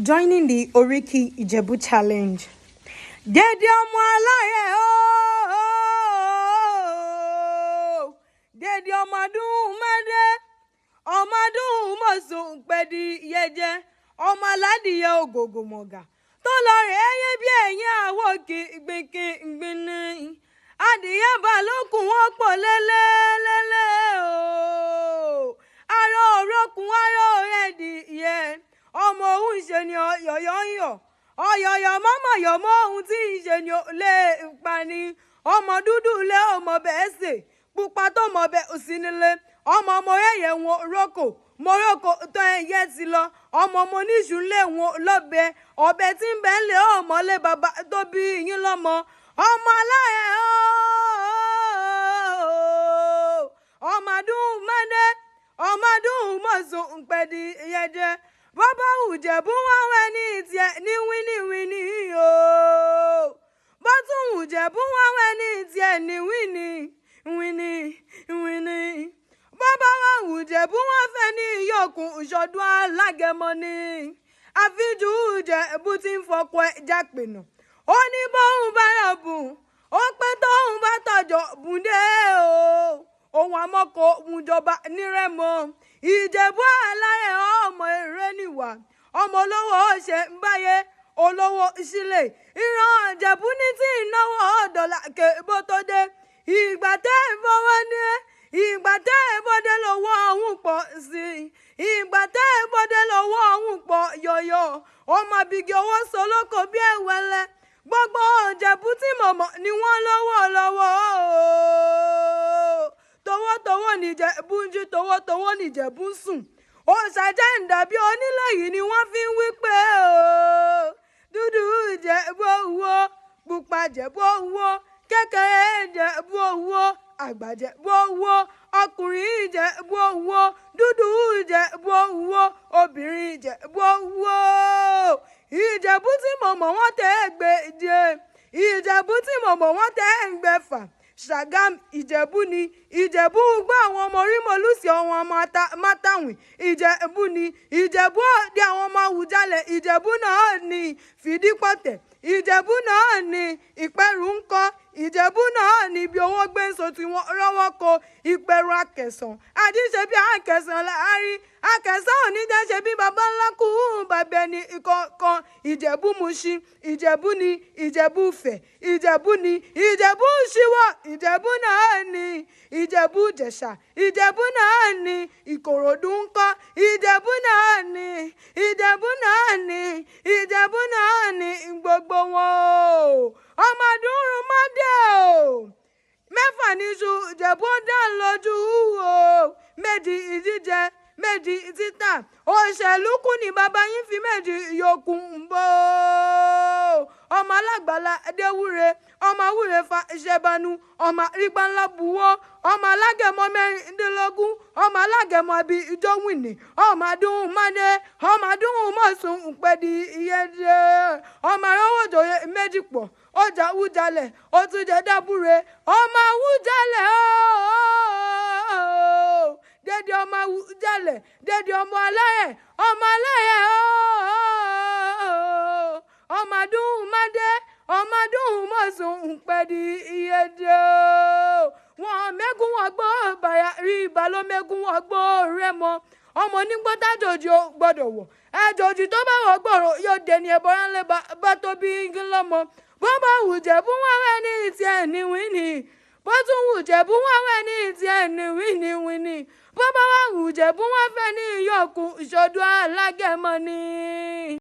Joining the Oriki Ijebu challenge. Dédé ọmọ aláyẹ̀ ooo, dédé ọmọ ọdún mẹ́dẹ́, ọmọ ọdún mọ̀sùn pẹ̀dí yẹjẹ, ọmọ aládìyẹ ògògò mọ̀gà tó lọ rẹ̀ ẹyẹ bí ẹ̀yìn àwọ̀ kìgbìnkìgbìnì adìyẹ balókun wọn pọ̀ lélẹ́lẹ́lẹ́ o, arọ òrókun arọ ẹ̀dìyẹ ọmọ òun ṣe ni ọ̀yọ̀yọ̀ ń yọ̀ ọ̀yọ̀yọ̀ mọ́mọ́ yọ̀ mọ́ ohun tí ń ṣe ni ó lè pa ni. Ọmọ dúdú lé ọmọ bẹ́ẹ̀ sè pupa tó mọ bẹ́ẹ̀ ò sí nílé ọmọ ọmọ ẹ̀yẹ wọn rókò morocco tó ẹyẹ ti lọ ọmọ ọmọ oníṣu lé wọn lọ́bẹ ọbẹ̀ tí ń bẹ́ ń lé ọmọ lé bàbá tó bí yín lọ́mọ ọmọ aláyẹ̀ ooo, ọmọ ọdún mẹ́dẹ́, ọmọ ọdún mọ̀sùn pẹ̀dí yẹjẹ bọ́bá wùjẹ̀bú wọn wẹ́ ní tiẹ̀ ní wíníwíní o, bọ́tún wùjẹ̀bú wọn wẹ́ ní tiẹ̀ ní wíní wíní wíní, bọ́bá wọn wùjẹ̀bú wọn fẹ́ ní ìyókùn ìṣọdún alágẹmọ ni àfijù ìjẹ̀bú tí ń fọkọ ẹ̀ jápènà ó ní bóun bá yàn bùn ó pé tóun bá tọ̀jọ̀ bùndé o, òun àmọ́kọ òun jọba nírẹ́mọ. Ìjẹ̀bú alárẹ̀ ọmọ eré nìwà ọmọ olówó ṣe ń báyé olówó sílẹ̀ ìran Ìjẹ̀bú ní tí ìnáwó dọ́là kébó tó dé ìgbà tẹ́ ẹ̀ fọwọ́ ní ìgbà tẹ́ ẹ̀ bọ́dé lọ́wọ́ ọ̀hún pọ̀ sí i ìgbà tẹ́ ẹ̀ bọ́dé lọ́wọ́ ọ̀hún pọ̀ yọ̀yọ̀ ọmọ àbígí owó sọlọ́kọ̀ bí ẹ̀wẹ̀lẹ̀ gbogbo Ìjẹ̀bú tí mọ̀mọ́ ni wọ́n lọ́wọ́ lọ́wọ́ tọwọ́tọwọ́ nìjẹ̀bú ń jí tọwọ́tọwọ́ nìjẹ̀bú ń sùn òòṣàjẹ́ ń dàbí onílé yìí ni wọ́n fi ń wí pé o dúdú Ìjẹ̀bú owó pupa Ìjẹ̀bú owó kékeré Ìjẹ̀bú owó àgbà Ìjẹ̀bú owó ọkùnrin Ìjẹ̀bú owó dúdú Ìjẹ̀bú owó obìnrin Ìjẹ̀bú owó. Ìjẹ̀bú tí mọ̀mọ́ wọn tẹ́ ẹ gbé jẹ Ìjẹ̀bú tí mọ̀mọ́ wọn tẹ́ ẹ gbẹ̀fà Ṣàgámù Ìjẹ̀bú ni Ìjẹ̀bú gbọ́ àwọn ọmọ orímọ̀lúsì ọ̀hún ọmọ mátàwìn Ìjẹ̀bú ni Ìjẹ̀bú òde àwọn ọmọ Àwùjalẹ̀ Ìjẹ̀bú náà ni Fìdípọ̀tẹ̀ Ìjẹ̀bú náà ni Ìpẹ́rù ńkọ́ Ìjẹ̀bú náà ni ibi owó gbé ń so tí wọ́n rọ́wọ́ ko Ìpẹ́rù Akẹ̀sàn àjíṣe bí Akẹ̀sàn láàrin Akẹ̀sàn ò ní jẹ́ ṣe bí baba ńlá kú bàbá ẹni ìkọ̀ọ̀kan Ìjẹ̀bú Mùṣín Ìjẹ̀bú ni Ìjẹ̀bú Ifẹ̀ Ìjẹ̀bú ni Ìjẹ̀bú Ṣíwọ̀ Ìjẹ̀bú náà ni Ìjẹ̀bú Ìjẹ̀ṣà Ìjẹ̀bú náà ni Ìkòròdú ńkọ́ Ìjẹ̀bú náà ni Ìjẹ̀bú náà ni Ìjẹ̀bú náà ni gbogbo wọn o ọmọ àdúrún mọ́dé o mẹ́fà níṣu Ìjẹ̀bú ó dá lójú o méjì ìjíjẹ méjì títà òṣèlú kù ní bàbá yín fi méjì yòókù ń bọ̀ ọmọ alágbàlá adéwúre ọmọ awúre fa ìṣẹ̀bánu ọmọ àrígbáńlá buwọ́ ọmọ alágẹmọ 16 ọmọ alágẹmọ àbí ìjọwìnì ọmọ adúhùn mádé ọmọ adúhùn mọ̀sùn pẹ̀dí ìyẹ́dẹ́ ọmọ arówójòyè méjì pọ̀ ọjà wújalẹ̀ ó tún jẹ́ dábúre ọmọ wújalẹ̀ ooo dédé ọmọ wújalẹ̀ dédé ọmọ aláyẹ̀ ọmọ aláyẹ̀ ooo ọmọ adúhùn mádé ọmọ adúhùn mọ̀sùn pẹ̀dí ìyẹ́dẹ́ wọn mẹ́gùn wọn gbọ́ bàyà rí ibà ló mẹ́gùn wọn gbọ́ rẹ́ mọ́ ọmọ onígbọ́tàjòjì ò gbọ́dọ̀ wọ̀ ẹjọ́jì tó bá wọ̀ gbọ́rọ̀ yóò dẹni ẹ̀bọ̀rọ̀ ńlẹ̀ bá tó bí igi lọ́mọ bó bá wù Jẹ̀bú wọn wẹ̀ ní tiẹ̀ ní wíní bó tún wù Jẹ̀bú wọn wẹ̀ ní tiẹ̀ ní wíní wíní bó bá wà wù Jẹ̀bú wọn fẹ́ ní ìyókù ìṣọdún alágẹmọ ni.